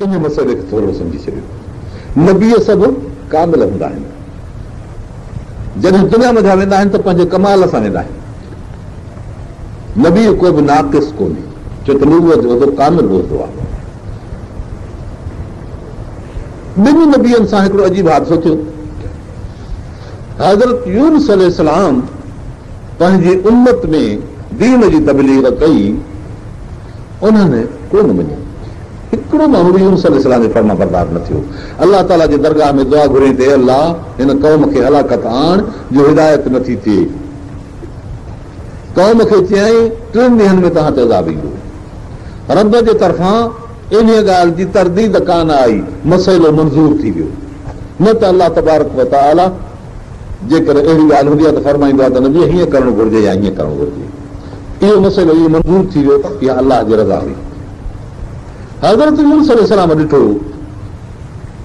ان مسئلي کي ٿورڙو سمجهي ڇڏيو. نبي سڀ ڪامل هوندا آهن. جڏهن دنيا منجهان ويندا آهن ته پنهنجي ڪمال سان ويندا آهن. نبي ڪو به ناقص ڪونهي، ڇو ته نبوت جو عهدو ڪامل عهدو آهي. ٻن نبين سان هڪڙو عجيب حادثو ٿيو. حضرت يونس عليه السلام پنهنجي امت ۾ دين جي تبليغ ڪئي، انهن ڪونه مڃيو. هڪڙو ماڻهو به يونس عليه السلام جو فرمانبردار نه ٿيو. الله تعاليٰ جي درگاهه ۾ دعا گهري ته اي الله! هن قوم کي هلاڪت آڻ جو هدايت نه ٿي ٿئي. قوم کي چيائين، ٽن ڏينهن ۾ توهان تي عذاب ايندو. رب جي طرفان انهيء ڳالهه جي ترديد ڪانه آئي، مسئلو منظور ٿي ويو. نه ته الله تبارڪ وتعاليٰ جيڪڏهن اهڙي ڳالهه هوندي آهي ته فرمائيندو آهي ته نبي هيئن ڪرڻ گهرجي يا هيئن ڪرڻ گهرجي. اهو مسئلو اهو منظور ٿي ويو، اها الله جي رضا هئي. حضرت يونس عليه السلام ڏٺو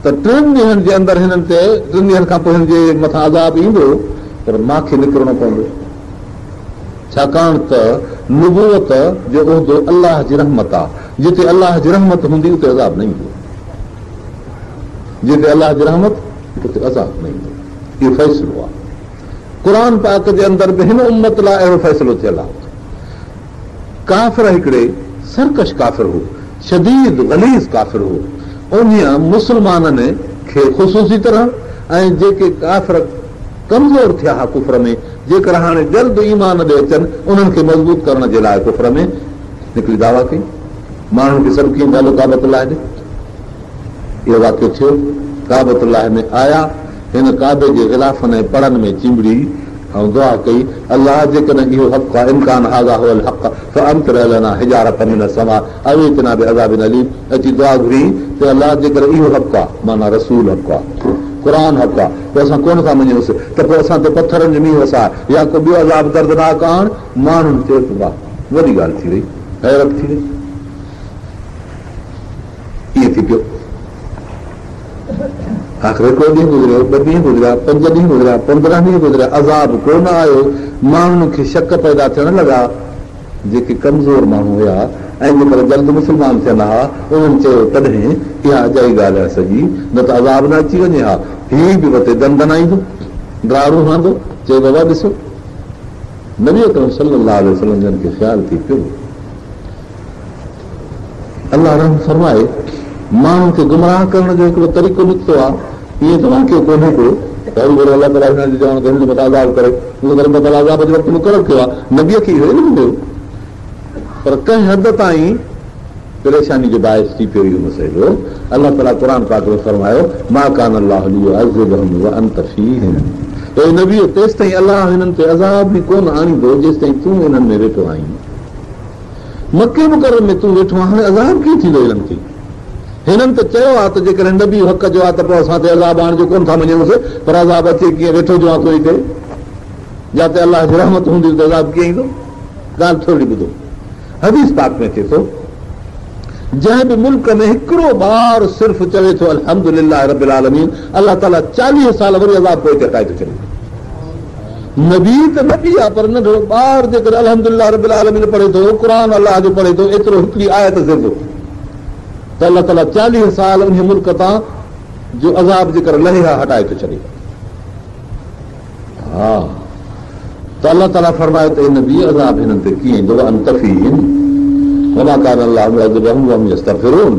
ته ٽن ڏينهن جي اندر هنن تي ٽن ڏينهن کان پوء هن جي مٿان عذاب ايندو پر مان کي نڪرڻو پوندو ڇاڪاڻ ته نبوت جو عهدو الله جي رحمت آهي جتي الله جي رحمت هوندي اتي عذاب نه ايندو جتي الله جي رحمت اتي عذاب نه ايندو اهو فيصلو آهي قرآن پاڪ جي اندر به هن امت لاء اهڙو فيصلو ٿيل آهي ڪافر هڪڙي سرڪش ڪافر هو، شديد غليظ ڪافر هو، انهيء مسلمانن کي خصوصي طرح ۽ جيڪي ڪافر ڪمزور ٿيا ها ڪفر ۾ جيڪر هاڻي جلد ايمان ڏي اچن انهن کي مضبوط ڪرڻ جي لاء ڪفر ۾ هڪڙي دعويٰ ڪئي ماڻهن کي سڏ ڪيائين ته هلو ڪعبة الله ڏي. اهو واقعو ٿيو، ڪعبة الله ۾ آيا، هن ڪعبي جي غلافن ۽ پڙن ۾ چنبڙي ۽ دعا ڪئي، الله جيڪڏهن اهو حق آ، ان ڪان هذا هو الحق فامطر علينا حجارة من السماء او ائتنا بعذاب اليم اچي دعا گهري ته الله جيڪڏهن اهو حق آ، معنيٰ رسول حق آ، قرآن حق آ، پوء اسان ڪونه ٿا مڃيونس ته پوء اسان تي پٿرن جو مينهن وساء يا ڪو ٻيو عذاب دردناڪ آڻ، ماڻهن چيو ته واهه وڏي ڳالهه ٿي وئي، حيرت ٿي وئي. ائين ٿي پيو. آخر هڪڙو ڏينهن گذريو، ٻه ڏينهن گذريا، پنج ڏينهن گذريا، 15 ڏينهن گذريا، عذاب ڪو نه آيو. ماڻهن کي شڪ پيدا ٿيڻ لڳا. جيڪي ڪمزور ماڻهو هيا ۽ جيڪر جلد مسلمان ٿين ها، انهن چيو تڏهن اها اجائي ڳالهه آهي سڄي، نه ته عذاب نه اچي وڃي ها. هي به وتي دندنائيندو، ڊاڙون هڻندو، چئي بابا ڏسو! نبي اڪرم صلي الله عليه وسلم جن کي خيال ٿي پيو. الله رحم فرمائي، ماڻهن کي گمراهه ڪرڻ جو هڪڙو طريقو نڪتو آهي، ائين ته واقعو ڪونهي ڪو ته هروڀرو الله تعاليٰ هنن جو چوڻ ته هن جي مٿان عذاب ڪري، ان ڪري الله تعاليٰ عذاب جو وقت مقرر ڪيو آهي، نبيء کي اهو علم هيو پر ڪنهن حد تائين پريشاني جو باعث ٿي پيو اهو مسئلو، الله تعاليٰ قرآن پاڪ ۾ فرمايو، ما ڪان الله ليعذبهم وانت فيهم اي نبي تيستائين الله هنن تي عذاب ئي ڪونه آڻيندو جيستائين تون انهن ۾ ويٺو آهين. مڪي مڪرم ۾ تون ويٺو آهين هاڻي عذاب ڪيئن ٿيندو هنن کي؟ هنن ته چيو آهي ته جيڪڏهن نبي حق جو آهي ته پوء اسان تي عذاب آڻجو ڪونه ٿا مڃونس پر عذاب اچي ڪيئن ويٺو جو آهين تون هتي جاتي الله جي رحمت هوندي ته عذاب ڪيئن ايندو؟ ڳالهه ٿورڙي ٻڌو حديث پاڪ ۾ اچي ٿو جنهن به ملڪ ۾ هڪڙو ٻار صرف چوي ٿو الحمد لله رب العالمين الله تعاليٰ 40 سال وري عذاب پوئتي هٽائي ٿو ڇڏي نبي ته نبي آ پر ننڍڙو ٻار جيڪڏهن الحمد لله رب العالمين پڙهي ٿو قرآن الله جو پڙهي ٿو ايترو هڪڙي آيت صرف ته الله تعاليٰ 40 سال انهي ملڪ تان جو عذاب جيڪر لهي ها هٽائي ٿو ڇڏي ها ته الله تعاليٰ فرمايو ته اي نبي عذاب هنن تي ڪيئن ايندو وانت فيهم وما ڪان الله معذبهم وهم يستغفرون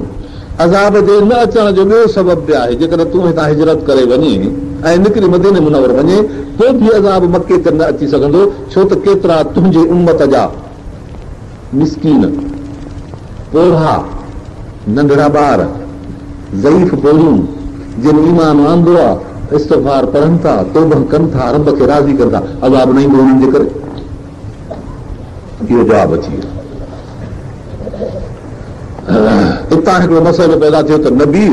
عذاب جي نه اچڻ جو ٻيو سبب به آهي، جيڪڏهن تون هتان هجرت ڪري وڃين ۽ نڪري مديني منور وڃين، پوء به عذاب مڪي تي نه اچي سگهندو، ڇو ته ڪيترا تنهنجي امت جا مسڪين، پوڙها، ننڍڙا ٻار، ضعيف پوڙهيون، جن ايمان آندو آ، استغفار پڙهن ٿا، توبه ڪن ٿا، رب کي راضي ڪن ٿا، عذاب نه ايندو انهن جي ڪري. اهو جواب اچي ويو. اتان هڪڙو مسئلو پيدا ٿيو ته نبي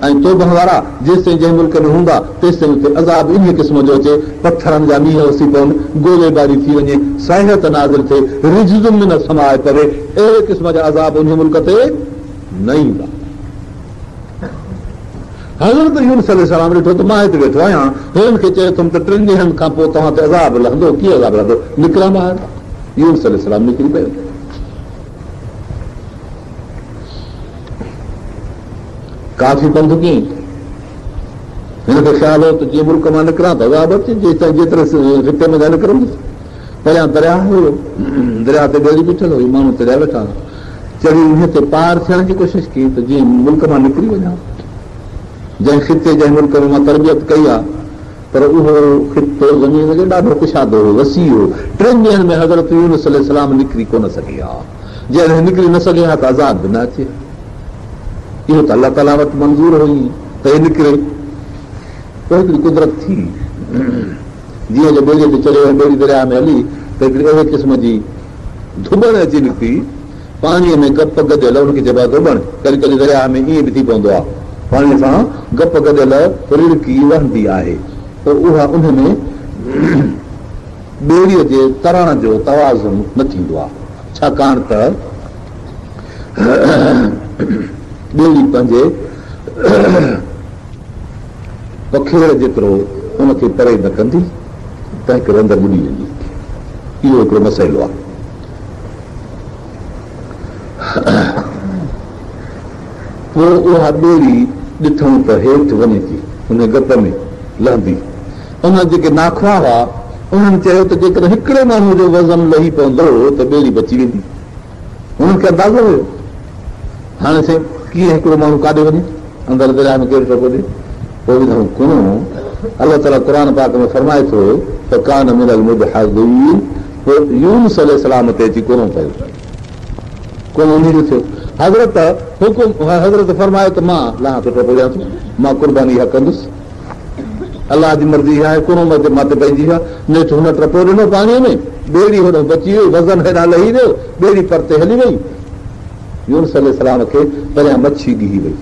۽ توبه وارا جيستائين جنهن ملڪ ۾ هوندا تيستائين اتي عذاب انهيء قسم جو اچي، پٿرن جا مينهن وسي پون، گولي باري ٿي وڃي، صيحت نازل ٿئي، رجز من السماء پوي، اهڙي قسم جا عذاب انهيء ملڪ تي نه ايندا. حضرت يونس عليه السلام ڏٺو ته مان هتي ويٺو آهيان، هنن کي چيو اٿم ته ٽن ڏينهن کان پوء توهان تي عذاب لهندو، ڪيئن عذاب لهندو؟ نڪران ٻاهر. يونس عليه السلام نڪري پيو. ڪافي پنڌ ڪيائين. هن کي خيال هو ته جيئن ملڪ مان نڪران ته عذاب اچي، جيستائين جيتري خطي منجهان نڪرندس. پريان درياهه هيو، درياهه تي ٻيڙي بيٺل هئي، ماڻهو چڙهيا ويٺا هئا. چڙهي انهيء تي پار ٿيڻ جي ڪوشش ڪيائين ته جيئن ملڪ مان نڪري وڃان. جنهن خطي، جنهن ملڪ ۾ مان تربيت ڪئي آهي، پر اهو خطو زمين جو ڏاڍو ڪشادو هو، وسيع هو. ٽن ڏينهن ۾ حضرت يونس عليه السلام نڪري ڪونه سگهي ها. جيڪڏهن نڪري نه سگهي ها ته عذاب به نه اچي ها. اهو ته الله تعاليٰ وٽ منظور هو ئي ته هي نڪري. پوء هڪڙي قدرت ٿي، جيئن جو ٻيڙيء تي چڙهيو ۽ ٻيڙي درياهه ۾ هلي ته هڪڙي اهڙي قسم جي ڌوٻڻ اچي نڪتي، پاڻيء ۾ گپ گڏيل، ان کي چئبو آهي ڌوٻڻ. ڪڏهن ڪڏهن درياهه ۾ ائين به ٿي پوندو آهي، پاڻيء سان گپ گڏيل رڙڪي وهندي آهي، پوء اها ان ۾ ٻيڙيء جي ترڻ جو توازن نه ٿيندو آهي، ڇاڪاڻ ته ٻيڙي پنهنجي پکيڙ جيترو ان کي پري نه ڪندي، تنهنڪري اندر ٻڏي ويندي. اهو هڪڙو مسئلو آهي. پوء اها ٻيڙي ڏٺئون ته هيٺ وڃي ٿي، ان گپ ۾ لهندي. انهن جيڪي ناکئا هئا، انهن چيو ته جيڪڏهن هڪڙي ماڻهوء جو وزن لهي پوندو ته ٻيڙي بچي ويندي. هنن کي اندازو هيو. هاڻي سائين ڪيئن هڪڙو ماڻهو ڪاڏي وڃي؟ اندر درياهه ۾ ڪير ٽپو ڏئي؟ پوء وڌائون ڪڻو. الله تعاليٰ قرآن پاڪ ۾ فرمائي ٿو فڪان من المدحضين پوء يونس عليه السلام تي اچي ڪڻو پيو. ڪڻو انهي جو ٿيو. حضرت حڪم حضرت فرمايو ته مان لهان ٿو ٽپو ڏيان ٿو، مان قرباني اها ڪندس. الله جي مرضي اها آهي، ڪڻو مان تي پئجي ويو آهي. نيٺ هن ٽپو ڏنو پاڻيء ۾، ٻيڙي هوڏانهن بچي وئي، وزن هيڏانهن لهي ويو، ٻيڙي پرتي هلي وئي. يونس عليه السلام کي پريان مڇي ڳهي وئي،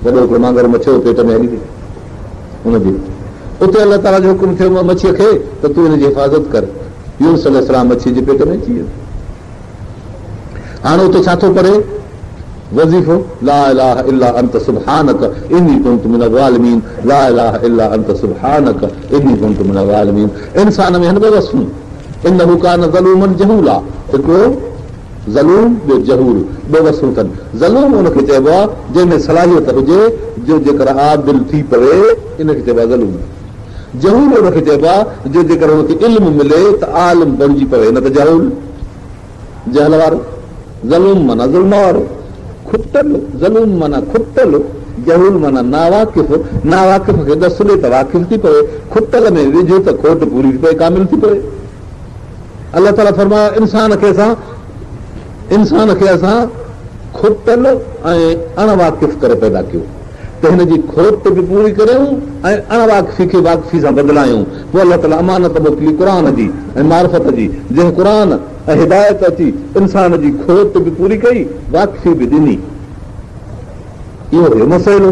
وڏو هڪڙو مانگر مڇ هو، پيٽ ۾ هلي وئي ان جي. اتي الله تعاليٰ جو حڪم ٿيو مڇيء کي ته تون هن جي حفاظت ڪر. يونس عليه السلام مڇيء جي پيٽ ۾ اچي ويو. هاڻي اتي ڇا ٿو پڙهي؟ وظيفو، لا اله الا انت سبحانڪ اني ڪنت من الظالمين، لا اله الا انت سبحانڪ اني ڪنت من الظالمين. انسان ۾ آهن ٻه وصفون، انه ڪان ظلوما جهولا، هڪڙو ظلوم ٻيو جهول، ٻه وصفون اٿن. ظلوم ان کي چئبو آهي جنهن ۾ صلاحيت هجي جو جيڪر عادل ٿي پوي ان کي چئبو آهي ظلوم. جهول ان کي چئبو آهي جو جيڪر هن کي علم ملي ته عالم بڻجي پوي نه ته جهول، جهل وارو. ظلوم معنيٰ ظلم وارو، کٽل، ظلوم معنيٰ کٽل، جهول معنيٰ ناواقف، ناواقف کي ڏس ڏي ته واقف ٿي پوي، کٽل ۾ وجهه ته کوٽ پوري ٿي پوي، ڪامل ٿي پوي. الله تعاليٰ فرمايو انسان کي اسان انسان کي اسان کٽل ۽ اڻ واقف ڪري پيدا ڪيو ته هن جي کوٽ به پوري ڪريون ۽ اڻ واقفي کي واقفي سان بدلايون. پوء الله تعاليٰ امانت موڪلي قرآن جي ۽ معرفت جي، جنهن قرآن ۽ هدايت اچي انسان جي کوٽ به پوري ڪئي، واقفي به ڏني. اهو هيو مسئلو.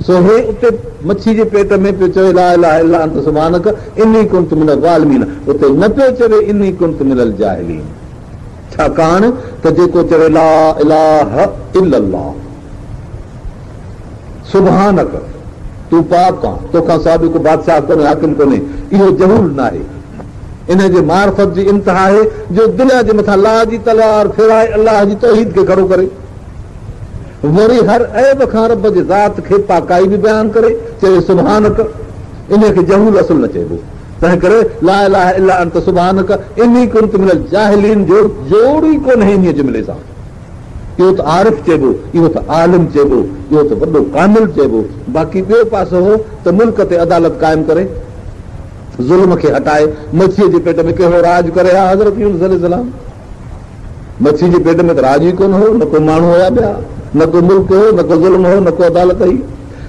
سو هي اتي مڇي جي پيٽ ۾ پيو چوي لا اله الا انت سبحانڪ اني ڪنت من الظالمين اتي نه پيو چوي اني ڪنت من الجاهلين ڇاڪاڻ ته جيڪو چوي لا اله الا الله سبحانڪ تون پاڪ آن توکان سواء ٻيو ڪو بادشاهه ڪونهي حاڪم ڪونهي اهو جهول ناهي ان جي معرفت جي انتها آهي جو دنيا جي مٿان لا جي تلوار ڦيرائي الله جي توحيد کي کڙو ڪري وري هر عيب کان رب جي ذات کي پاڪائي به بيان ڪري چوي سبحانڪ انهي کي جهول اصل نه چئبو تنهن ڪري لا اله الا انت سبحانڪ اني ڪنت من الجاهلين جو جوڙ ئي ڪونهي انهي جملي سان. اهو ته عارف چئبو، اهو ته عالم چئبو، اهو ته وڏو ڪامل چئبو. باقي ٻيو پاسو هو ته ملڪ تي عدالت قائم ڪري، ظلم کي هٽائي، مڇيء جي پيٽ ۾ ڪهڙو راڄ ڪري ها حضرت يونس عليه السلام؟ مڇي جي پيٽ ۾ ته راڄ ئي ڪونه هو، نه ڪو ماڻهو هيا ٻيا، نه ڪو ملڪ هو، نه ڪو ظلم هو، نه ڪو عدالت هئي.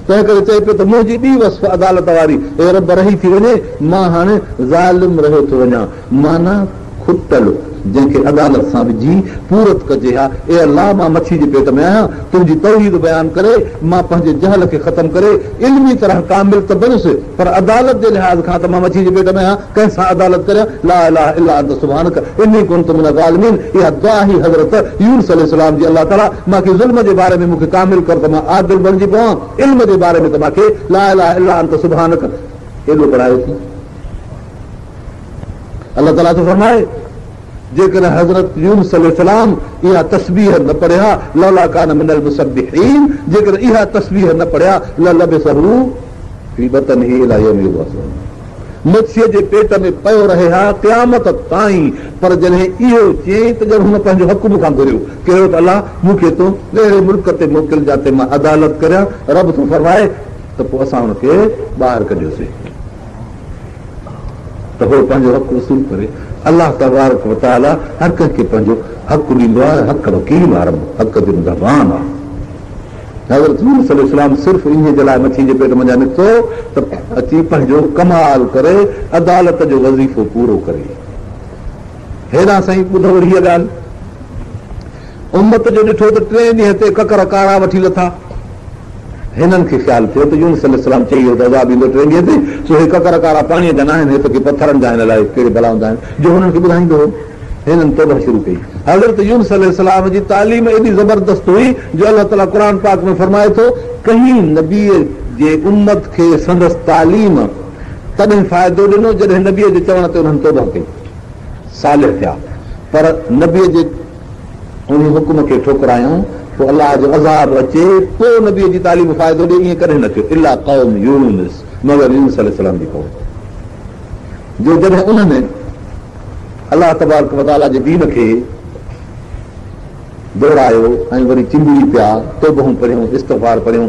تنهن ڪري چئي پيو ته منهنجي ٻي وصف عدالت واري اي رب رهي ٿي وڃي، مان هاڻي ظالم رهيو ٿو وڃان، معنيٰ کٽل، جنهن کي عدالت سان وجهي پورت ڪجي ها، اي الله مان مڇي جي پيٽ ۾ آهيان، تنهنجي توحيد بيان ڪري مان پنهنجي جهل کي ختم ڪري علمي طرح ڪامل ته بڻيس، پر عدالت جي لحاظ کان ته مان مڇي جي پيٽ ۾ آهيان، ڪنهن سان عدالت ڪريان؟ لا اله الا انت سبحانک اني ڪنت من الظالمين اها دعا هئي حضرت يونس عليه السلام جي الله تعالي مان کي ظلم جي باري ۾ مون کي ڪامل ڪر ته مان عادل بڻجي پوان علم جي باري ۾ ته مان کي لا اله الا انت سبحانک ايڏو بڻايو ٿي الله تعالي ٿو فرمائي. جيڪڏهن حضرت يونس عليه السلام اها تسبيح نه پڙهي ها، لولا ڪان من المسبحين، جيڪڏهن اها تسبيح نه پڙهي ها، للبث في بطنه الي يوم يبعثون، مڇيء جي پيٽ ۾ پيو رهي ها قيامت تائين، پر جڏهن اهو چيائين ته ڄڻ هن پنهنجو حق مون کان گهريو، ڪهڙو ته الله مون کي تون اهڙي ملڪ تي موڪل جاتي مان عدالت ڪريان، رب ٿو فرمائي ته پوء اسان هن کي ٻاهر ڪڍيوسين. ته هو پنهنجو حق وصول ڪري. الله تبارڪ وتعاليٰ هر ڪنهن کي پنهنجو حق ڏيندو آهي، حق وڪيل آهي، رب حق جو نگهبان آهي. حضرت يونس عليه السلام صرف انهيء جي لاء مڇي جي پيٽ منجهان نڪتو ته اچي پنهنجو ڪمال ڪري، عدالت جو وظيفو پورو ڪري. هيڏانهن سائين ٻڌو وري هيء ڳالهه، امت جو ڏٺو ته ٽئين ڏينهن تي ڪڪر ڪارا وٺي لٿا. هنن کي خيال ٿيو ته يونس عليه السلام چئي ويو ته عذاب ايندو ٽئين ڏينهن تي، سو هي ڪڪر ڪارا پاڻيء جا ناهن، هي ته ڪي پٿرن جا آهن، الائي ڪهڙي بلائن جا آهن، جو هنن کي ٻڌائيندو هو. هنن توبهه شروع ڪئي. حضرت يونس عليه السلام جي تعليم ايڏي زبردست هئي جو الله تعاليٰ قرآن پاڪ ۾ فرمائي ٿو، ڪنهن نبيء جي امت کي سندس تعليم تڏهن فائدو ڏنو جڏهن نبيء جي چوڻ تي انهن توبهه ڪئي، صالح ٿيا، پر نبيء جي انهي حڪم کي ٺڪرايائون، پوء الله جو عذاب اچي، پوء نبيء جي تعليم فائدو ڏئي، ائين ڪڏهن نه ٿيو، الا قوم يونس، مگر يونس عليه السلام جي قوم، جو جڏهن انهن الله تبارڪ وتعاليٰ جي دين کي دهرايو ۽ وري چنبڙي پيا، توبهون پڙهيون، استغفار پڙهيون،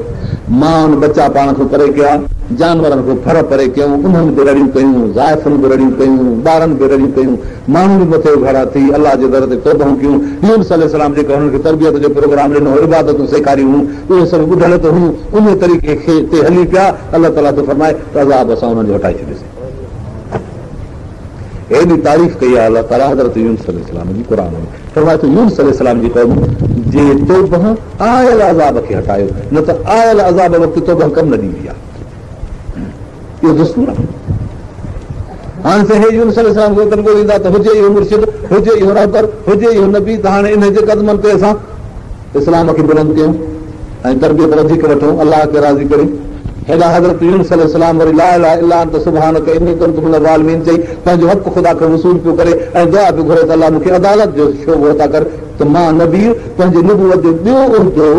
مائن ٻچا پاڻ کان پري ڪيا، جانورن کان ڦر پري ڪيائون، انهن به رڙيون ڪيون، زائفن به رڙيون ڪيون، ٻارن به رڙيون ڪيون، ماڻهو به مٿي اگهاڙا ٿي الله جي در تي توبهون ڪيون. يونس عليه السلام جيڪو هنن کي تربيت جو پروگرام ڏنو هو، عبادتون سيکاريون هيون، اهي سڀ ٻڌل ته هيون، انهيء طريقي کي تي هلي پيا، الله تعاليٰ ٿو فرمائي ته عذاب اسان انهن جو هٽائي ڇڏيوسين. ايڏي تعريف ڪئي آهي الله تعاليٰ حضرت يونس عليه السلام جي قرآن ۾ فرمائي ٿو يونس عليه السلام جي قوم جي توبه آيل عذاب کي هٽايو نه ته آيل عذاب وقت توبه ڪم نه ڏيندي آهي. اهو دستور آهي. هاڻي سائين هي يونس عليه السلام کي وطن ڳوليندا ته هجي اهو مرشد، هجي اهو رهبر، هجي اهو نبي ته هاڻي انهي جي قدمن تي اسان اسلام کي بلند ڪيون ۽ تربيت وڌيڪ وٺون، الله کي راضي ڪريون. هيڏانهن حضرت يونس عليه السلام وري لا اله الا انت سبحانڪ اني ڪنت من الظالمين چئي پنهنجو حق خدا کان وصول پيو ڪري ۽ دعا پيو گهري ته الله مون کي عدالت جو شعبو عطا ڪر ته مان نبي پنهنجي نبوت جو ٻيو عهدو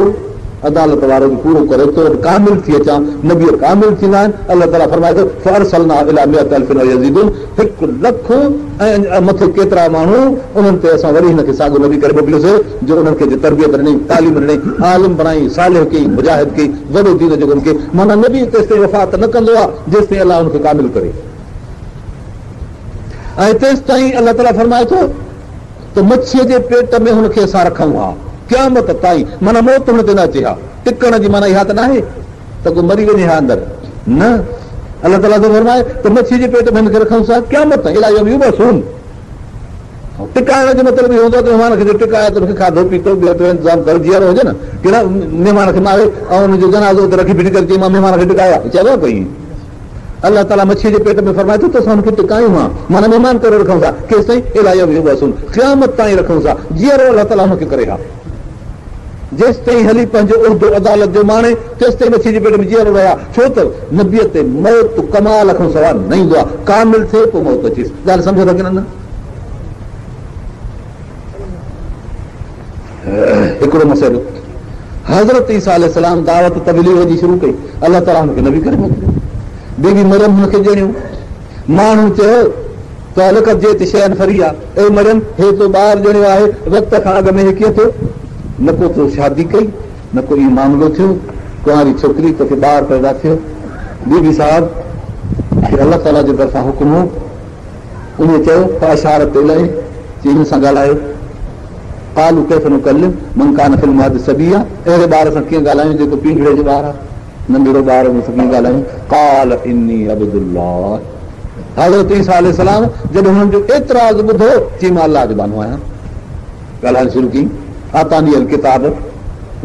عدالت وارو به پورو ڪري تو وٽ ڪامل ٿي اچان، نبي ڪامل ٿيندا آهن، الله تعاليٰ فرمائي ٿو، فارسلناه الي مائة الف او يزيدون، 1,00,000 ۽ مٿي ڪيترا ماڻهو، انهن تي اسان وري هن کي ساڳيو نبي ڪري موڪليوسين، جو انهن کي تربيت ڏني، تعليم ڏني، عالم بڻائي، صالح ڪيئي، مجاهد ڪيئي، وڏو دين جو ڪم ڪيئي، معنيٰ نبي تيستائين وفات نه ڪندو آهي، جيستائين الله ان کي ڪامل ڪري ۽ تيستائين الله تعاليٰ فرمائي ٿو. ته مڇيء جي پيٽ ۾ هن کي اسان رکون ها قيامت تائين، معنيٰ موت هن تي نه اچي ها. ٽڪڻ جي معنيٰ اها ته ناهي ته ڪو مري وڃي ها اندر، نه، الله تعاليٰ ٿو فرمائي ته مڇيء جي پيٽ ۾ هن کي رکون ها قيامت تائين، اليٰ يوم يبعثون. ٽڪائڻ جو مطلب اهو هوندو آهي ته مهمان کي جو ٽڪائي ته ان کي کاڌو پيتو ٻيو ٽيو انتظام ڪر، جيئرو هجي نه، ڪي نه مهمان کي ماري ۽ ان جو جنازو اتي رکي ڦٽي ڪري چئي مان مهمان کي ٽڪايو آهي، چئبو آهي ڪو ائين؟ الله تعاليٰ مڇيء جي پيٽ ۾ فرمائي ٿو ته اسان هن کي ٽڪايون ها، معنيٰ مهمان ڪري رکون ها، ڪيستائين؟ اليٰ يوم يبعثون، قيامت تائين رکون ها، جيئرو الله تعاليٰ هن کي ڪري ها، جيستائين هلي پنهنجو عهدو عدالت جو ماڻي، تيستائين مڇيء جي پيٽ ۾ جيئرو رهي ها، ڇو ته نبيء تي موت ڪمال کان سواء نه ايندو آهي، ڪامل ٿئي پوء موت اچيس. ڳالهه سمجهو ٿا ڪي نه؟ هڪڙو مسئلو حضرت عيسيٰ عليه السلام دعوت تبليغ جي شروع ڪئي، الله تعاليٰ هن کي نبي ڪري موڪليو، بي بي مريم هن کي ڄڻيو، ماڻهن چيو ته لقد جئت شيئا فريا، اي مريم هي تو ٻار ڄڻيو آهي وقت کان اڳ ۾ هي ڪيئن ٿيو؟ نه ڪو تو شادي ڪئي نه ڪو اهو معاملو ٿيو، ڪنواري ڇوڪري توکي ٻار پيدا ٿيو. بي بي صاحب کي الله تعاليٰ جي طرفان حڪم هو، انهيء چيو، فاشارت اليه، چي هن سان ڳالهايو. قالوا ڪيف نڪلم من ڪان في المهد صبيا، اهڙي ٻار سان ڪيئن ڳالهايون جيڪو پينگهڙي جو ٻار آهي، ننڍڙو ٻار ان سان ڪيئن ڳالهايون. قال اني عبد الله، حضرت عيسيٰ عليه السلام جڏهن هنن جو اعتراض ٻڌو، چي مان الله جو ٻانهو آهيان. ڳالهائڻ شروع ڪيائين، آتاني الڪتاب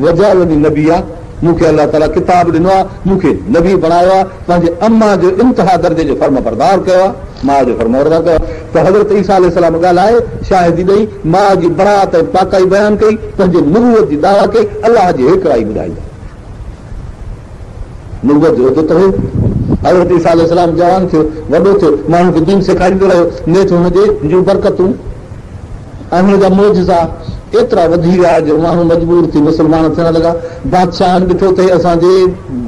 وجعلني نبيا، مون کي الله تعاليٰ ڪتاب ڏنو آهي، مون کي نبي بڻايو آهي، پنهنجي اما جو انتها درجي جو فرمانبردار ڪيو آهي، ماء جو فرمانبردار ڪيو آهي ته حضرت عيسيٰ عليه السلام ڳالهائي، شاهدي ڏئي، ماء جي براءت ۽ پاڪائي بيان ڪئي، پنهنجي نبوت جي دعويٰ ڪئي، الله جي هيڪڙائي ٻڌائي. نبوت جو عهدو ته هو. حضرت عيسيٰ عليه السلام جوان ٿيو، وڏو ٿيو، ماڻهن کي دين سيکاريندو رهيو، نيٺ هن جي جون برڪتون. ۽ هن جا معجزا ايترا وڌي ويا جو ماڻهو مجبور ٿي مسلمان ٿيڻ لڳا. بادشاهن ڏٺو ته هي اسان جي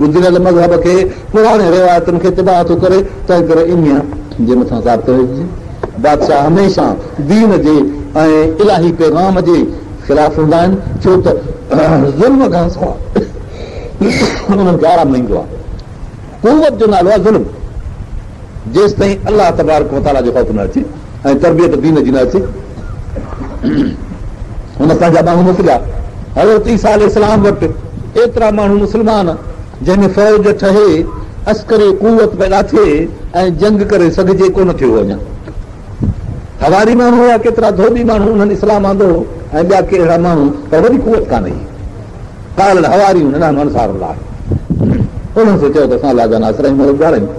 گذريل مذهب کي، پراڻي روايتن کي تباهه ٿو ڪري، تنهنڪري انهيء جي مٿان ضابطو وجهجي. بادشاهه هميشه دين جي ۽ الاهي پيغام جي خلاف هوندا آهن، ڇو ته ظلم کان سواء انهن کي آرام نه ايندو آهي. قوت جو نالو آهي ظلم. جيستائين الله تبارڪ وتعاليٰ جو خوف نه اچي ۽ تربيت دين جي نه اچي. هن پنهنجا ماڻهو موڪليا حضرت عيسيٰ عليه السلام وٽ. ايترا ماڻهو مسلمان، جنهن ۾ فوج ٺهي، عسڪري قوت پيدا ٿئي ۽ جنگ ڪري سگهجي، ڪونه ٿيو هو اڃا. حواري ماڻهو هيا، ڪيترا ڌوٻي ماڻهو، انهن اسلام آندو هو ۽ ٻيا ڪي اهڙا ماڻهو، پر وڏي قوت ڪانه هئي. قال الحواريون نحن انصار الله، انهن سو چيو ته اسان الله جا ناصر آهيون، مددگار آهيون.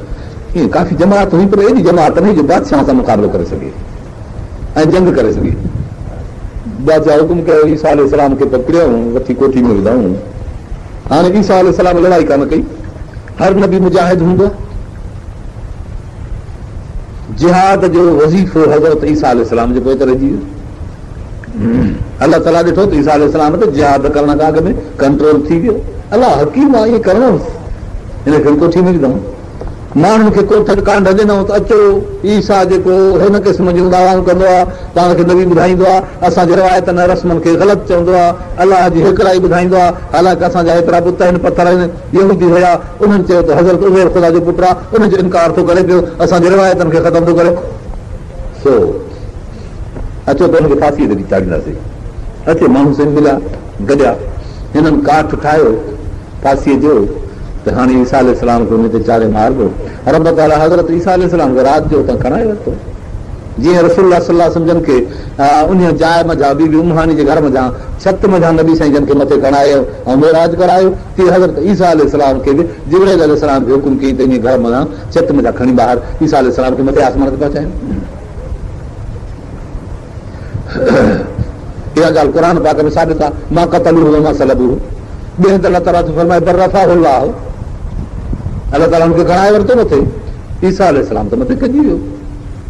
ائين ڪافي جماعت هئي، پر ايڏي جماعت نه هئي جو بادشاهه سان مقابلو ڪري سگهي ۽ جنگ ڪري سگهي. بادشاهه حڪم ڪيو، عيسيٰ عليه السلام کي پڪڙيائون، وٺي ڪوٺي ۾ وڌائون. هاڻي عيسيٰ عليه السلام لڙائي ڪانه ڪئي. هر نبي مجاهد هوندو آهي. جهاد جو وظيفو حضرت عيسيٰ عليه السلام جي پوئتي رهجي ويو. الله تعاليٰ ڏٺو ته عيسيٰ عليه السلام تي جهاد ڪرڻ کان اڳ ۾ ڪنٽرول ٿي ويو. الله حڪيم آهي، ائين ڪرڻو هوس. هن کي ڪوٺي ۾ وڌائون، ماڻهن کي ڪوٺ ڪانڍ ڏنائون ته اچو، عيسيٰ جيڪو هن قسم جون دعوائون ڪندو آهي، پاڻ کي نبي ٻڌائيندو آهي، اسان جي روايتن ۽ رسمن کي غلط چوندو آهي، الله جي هيڪڙائي ٻڌائيندو آهي، حالانڪه اسان جا هيترا بت آهن، پٿر آهن. يهودي هيا، انهن چيو ته حضرت عزير خدا جو پٽ آهي، ان جو انڪار ٿو ڪري پيو، اسان جي روايتن کي ختم ٿو ڪري، سو اچو ته هن کي ڦاسيء تي چاڙهينداسين. اچي ماڻهو سين مليا گڏيا. هنن ڪاٺ ٺاهيو ڦاسيء جو ته هاڻي عيسيٰ عليه السلام کي ان تي چاڙهي ماربو. رب تعاليٰ حضرت عيسيٰ عليه السلام کي رات جو اتان کڻائي ورتو. جيئن رسول الله صلي الله عليه وسلم جن کي انهيء جاء منجهان، بي بي ام هاني جي گهر منجهان، ڇت منجهان نبي سائين جن کي مٿي کڻايو ۽ معراج ڪرايو، تيئن حضرت عيسيٰ عليه السلام کي به جبرائيل عليه السلام کي حڪم ڪيائين ته انهيء گهر منجهان ڇت منجهان کڻي ٻاهر عيسيٰ عليه السلام کي مٿي آسمان تي پهچايو. اها ڳالهه قرآن پاڪ ۾ ثابت آهي، ما قتلوه وما صلبوه. ٻئي هنڌ الله تعاليٰ ٿو فرمائي، بل رفعه الله، الله تعاليٰ هن کي کڻائي ورتو مٿي. عيسيٰ عليه السلام ته مٿي کڄي ويو،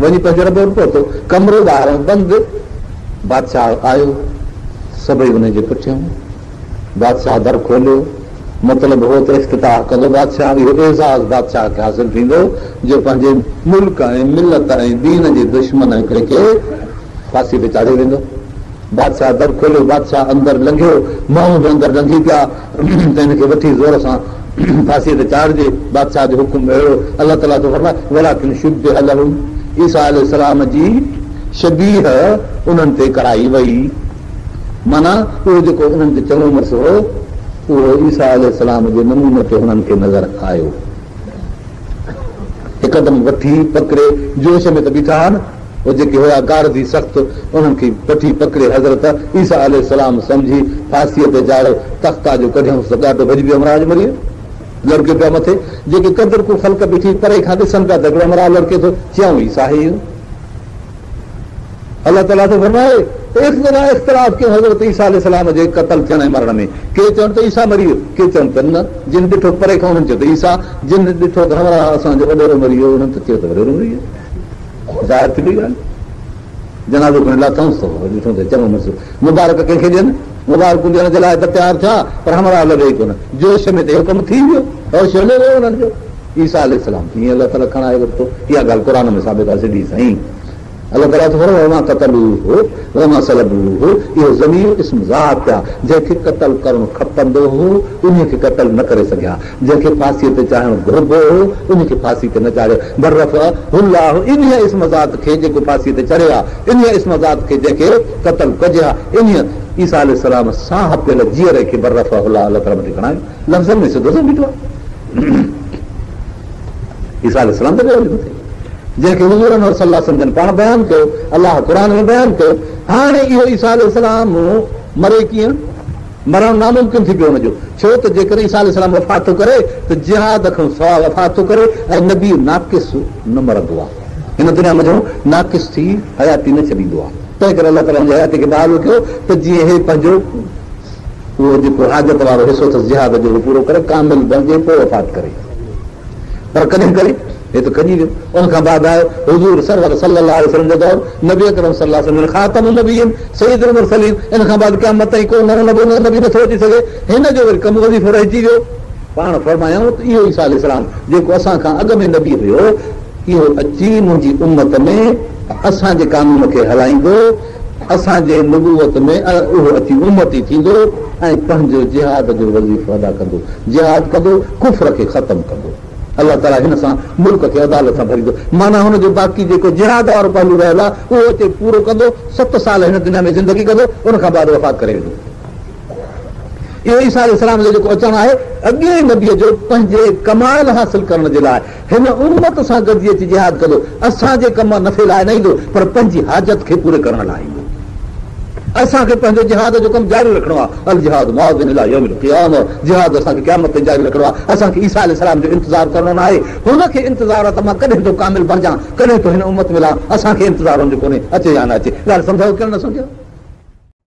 وڃي پنهنجي رب وٽ پهتو. ڪمرو ٻاهران بند، بادشاهه آيو، سڀئي ان جي پٺيان. بادشاهه در کوليو، مطلب هو ته افتتاح ڪندو بادشاهه، اهو اعزاز بادشاهه کي حاصل ٿيندو جو پنهنجي ملڪ ۽ ملت ۽ دين جي دشمن هڪڙي کي ڦاسي تي چاڙهيو ويندو. بادشاهه در کوليو، بادشاهه اندر لنگهيو، ماڻهو به اندر لنگهي پيا ته هن کي وٺي زور سان ڦاسيء تي چاڙهجي. بادشاهه جو حڪم اهڙو، الله تعاليٰ ٿو فرمائي، ولڪن شبه لهم، عيسيٰ عليه السلام جي شبيهه انهن تي ڪرائي وئي. معنيٰ اهو جيڪو انهن تي چڱو مڙس هو، اهو عيسيٰ عليه السلام جي نموني تي هنن کي نظر آيو. هڪدم وٺي پڪڙي، جوش ۾ ته بيٺا ها نه، اهي جيڪي هيا گاردي سخت، انهن کي وٺي پڪڙي حضرت عيسيٰ عليه السلام سمجهي ڦاسيء تي چاڙهيو. تختا جو ڪڍيائونس ته ڳاٽو ڀڄي پيو، همراهه جو مري ويو. لڙڪي پيا مٿي. جيڪي قدر ڪو خلق بيٺي پري کان ڏسن پيا ته هڪڙو همراهه لڙڪي ٿو، چيائون عيسيٰ آهي اهو. الله تعاليٰ ٿو فرمائي ته اختلاف ڪيو حضرت عيسيٰ عليه السلام جي قتل ٿيڻ ۽ مرڻ ۾، ڪي چون ته عيسيٰ مري ويو، ڪي چون ته نه، جن ڏٺو پري کان انهن چيو ته عيسيٰ، جن ڏٺو ته همراهه اسان جو وڏيرو مري ويو انهن ته چيو ته وڏيرو مري ويو. ظاهر ٿي پئي ڳالهه. جنازو کڻي لاٿائونس ته ڏٺو ته چڱو مڙس، مبارڪ ڪنهن کي ڏين؟ مبارڪون ڏيڻ جي لاء ته تيار ٿيا پر همراهه لڀي ئي ڪونه. جوش ۾ ته اهو ڪم ٿي ويو، هوش هليو ويو انهن جو. عيسيٰ عليه السلام کي ائين الله تعاليٰ کڻائي ورتو. اها ڳالهه قرآن ۾ ثابت آهي سڌي سائين. الله تعاليٰ ٿو فرمائي وما قتلوه وما صلبوه، اهو ضمير اسم ذات آهي، جنهن کي قتل ڪرڻ کپندو هو انهي کي قتل نه ڪري سگهيا، جنهن کي ڦاسيء تي چاڙهڻ گهربو هو انهي کي ڦاسي تي نه چاڙهيو، بل رفعه الله، انهيء اسم ذات کي جيڪو ڦاسيء تي چڙهي ها، انهيء اسم ذات کي جنهن کي قتل ڪجي ها، انهيء عيسيٰ عليه السلام ساهه پيل جيئري کي بل رفعه الله، الله تعاليٰ مٿي کڻايو، لفظن ۾ سڌو سنئون بيٺو آهي. عيسيٰ عليه السلام ته ويو مٿي، جنهن کي حضور انور صلي الله عليه وسلم جن پاڻ بيان ڪيو، الله قرآن ۾ بيان ڪيو. هاڻي اهو عيسيٰ عليه السلام مري ڪيئن؟ مرڻ ناممڪن ٿي پيو هن جو، ڇو ته جيڪڏهن عيسيٰ عليه السلام وفات ٿو ڪري ته جهاد کان سواء وفات ٿو ڪري ۽ نبي ناقص نه مرندو آهي، هن دنيا منجهون ناقص ٿي حياتي نه ڇڏيندو آهي، تنهن ڪري الله تعاليٰ هن جي حياتي کي بحال رکيو ته جيئن هي پنهنجو اهو جيڪو حاجت وارو حصو اٿس جهاد جو اهو پورو ڪري ڪامل بڻجي پوء وفات ڪري. پر ڪڏهن ڪري؟ هي ته کڄي ويو. ان کان بعد آيو حضور سرور صلي الله عليه وسلم جو دور، نبي اڪرم صلي الله عليه وسلم خاتم النبيين سيد المرسلين، ان کان بعد قيامت تائين ڪو نئون نبي نٿو اچي سگهي. هن جو وري ڪم وظيفو رهجي ويو. پاڻ فرمايائون ته اهو عيسيٰ عليه السلام جيڪو اسان کان اڳ ۾ نبي هيو، اهو اچي منهنجي امت ۾ اسان جي قانون کي هلائيندو، اسان جي نبوت ۾ اهو اچي امتي ٿيندو ۽ پنهنجو جهاد جو وظيفو ادا ڪندو، جهاد ڪندو، ڪفر کي ختم ڪندو. الله تعاليٰ هن سان ملڪ کي عدالت سان ڀريندو. معنيٰ هن جو باقي جيڪو جهاد وارو پهلو رهيل آهي، اهو اچي پورو ڪندو، 7 سال هن دنيا ۾ زندگي ڪندو، ان کان بعد وفات ڪري ويندو. اهو عيسيٰ عليه السلام جو جيڪو اچڻ آهي، اڳئين نبيء جو پنهنجي ڪمال حاصل ڪرڻ جي لاء هن امت سان گڏجي اچي جهاد ڪندو. اسان جي ڪم نفعي لاء نه ايندو، پر پنهنجي حاجت کي پوري ڪرڻ لاء ايندو. اسان کي پنهنجو جهاد جو ڪم جاري رکڻو آهي. الجهاد ماض الي يوم القيامه، جهاد اسان کي قيامت تائين جاري رکڻو آهي. اسان کي عيسيٰ عليه السلام جو انتظار ڪرڻو نه آهي. هن کي انتظار آهي ته مان ڪڏهن ٿو ڪامل بڻجان، ڪڏهن ٿو هن امت ملان. اسان کي انتظار هن جو ڪونهي، اچي يا نه اچي. ڳالهه سمجهايو ڪين نه سمجهايو؟